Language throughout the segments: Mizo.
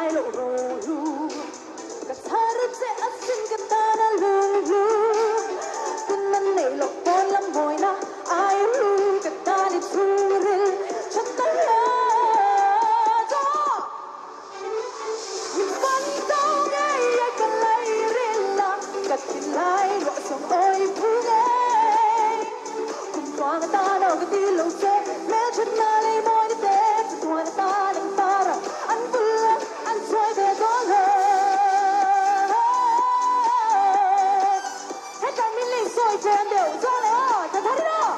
ngai loh rohlu Ka chhar che asin ka tan a lunghlu Tunna nei loh pawn lam mawina ai hlu Ka tan i chhungril thatna hian Chaw! Min fan zo ngei a ka lairil a Ka thinlai ruah sawm awi phu ngei Kum tluang atan aw ka ti lo che Hmelthatna lei mawi ni te Chatuan atan an par a an bul a an chhuai ve dawn lo Hetlai min lei sawi tlem deuh chuan leh aw ta thar in aw.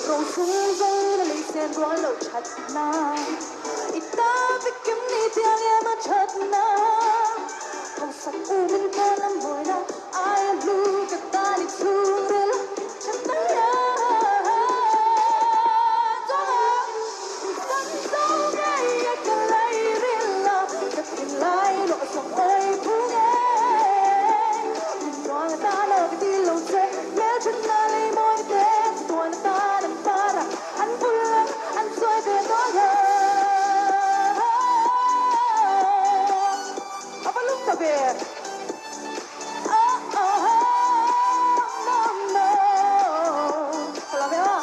Rosung zawn a lei sen rual loh that na I ta vek em ni tiang em a that na Hausak u min pawn a mawi na ai a hlu ka tan i chhungril that na hian Chuang a min fan zo ngei a ka lei ril a ka thinlai lawh zawng awi phu ngei Kum tluang a tan aw ka ti lo che hmelthat na lei mawi ni te chatuan a tan an par a an bul a an chuai ve dawn lo A va lum ta ve Oh oh no no Ka lo ve aw.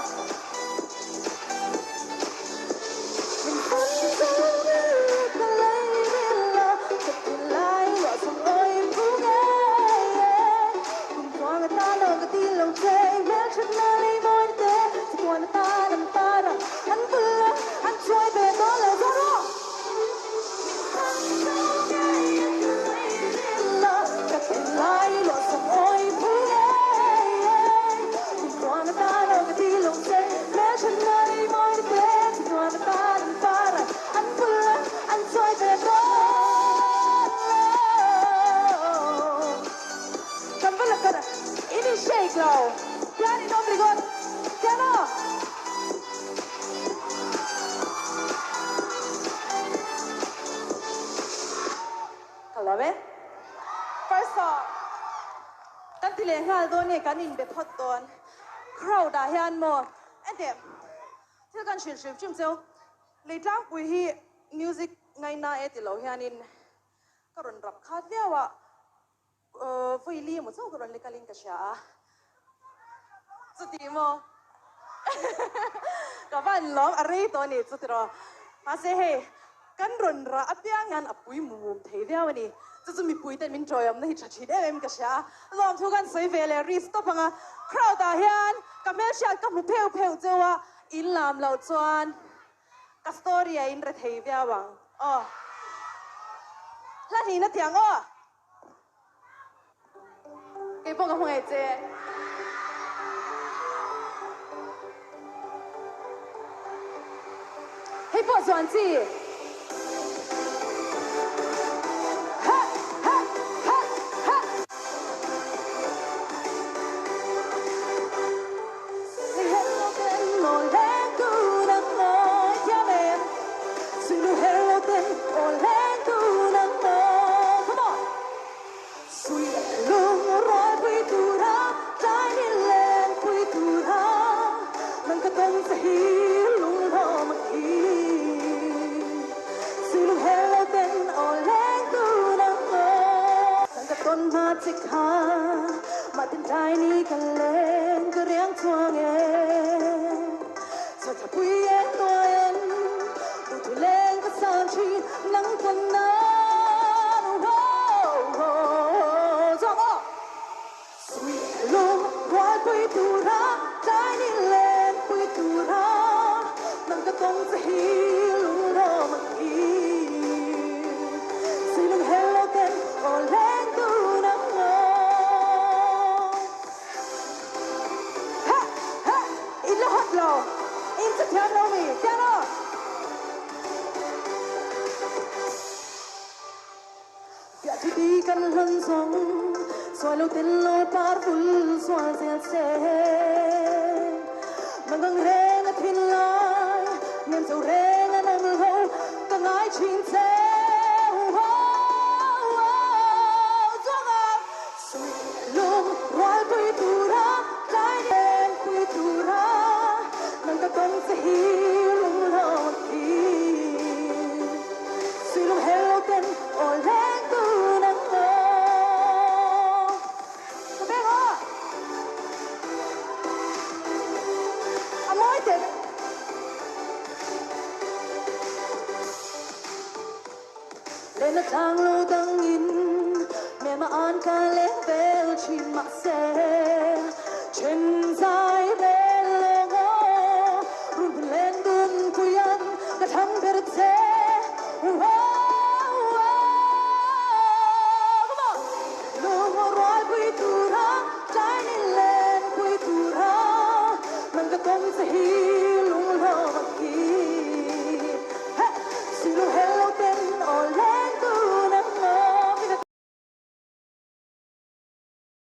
Min fan zo ngei ka lei ril a ka ti lai luah zawng awi phu ngei e Kum tluang atan aw ka ti lo che hmelthatna lei mawi ni te chatuan atan an par a an bul a an chuai ve dawn lo zawh rawh Min fan zo ngei e ka lei ril a ka ti lai luah zawng awi phu ngei e Kum tluang atan aw ka ti lo che hmelthatna lei mawi ni te chatuan atan an par a an bul a an chuai ve dawn lo. Kan va la kar in in shake lo tian in awm ringawt tian aw. Ka lawm e. First song. Kan ti leh nghal dawn nge kan inbe phawt dawn. Crowd ah hian maw enteh thil kan hrilh hrim hrim cheu. Leitlangpui hi music ngaina e ti lo hianin ka rawn rap khat viau a, vawi li emaw chauh ka rawn lek alin ka hria a, chuti maw ka van lawm a rei tawh a ni chuti rawh, mahse hei kan rawn rah apiang hian a pui mum thei viau a ni, chu chu mipui ten min tawiawmna hi tha thin em em ka hria a, lawmthu kan sawi ve leh ri stop ang a, crowd ah hian ka hmelhriat ka hmu pheuh pheuh cheu a, in lam loh chuan Ka story a in re thei viau ang aw. Hla hlihna tiang aw. Kei pawh ka hmu ngei che. Hei pawh zuan chi. Ha ha ha ha. hi lung lo thi. Suilung hello ten aw leng tu nang aw. Ka beng aw. A mawi teh. Lehna tlang lo dangin hmelma an ka leng vel thin mahse then zai reng.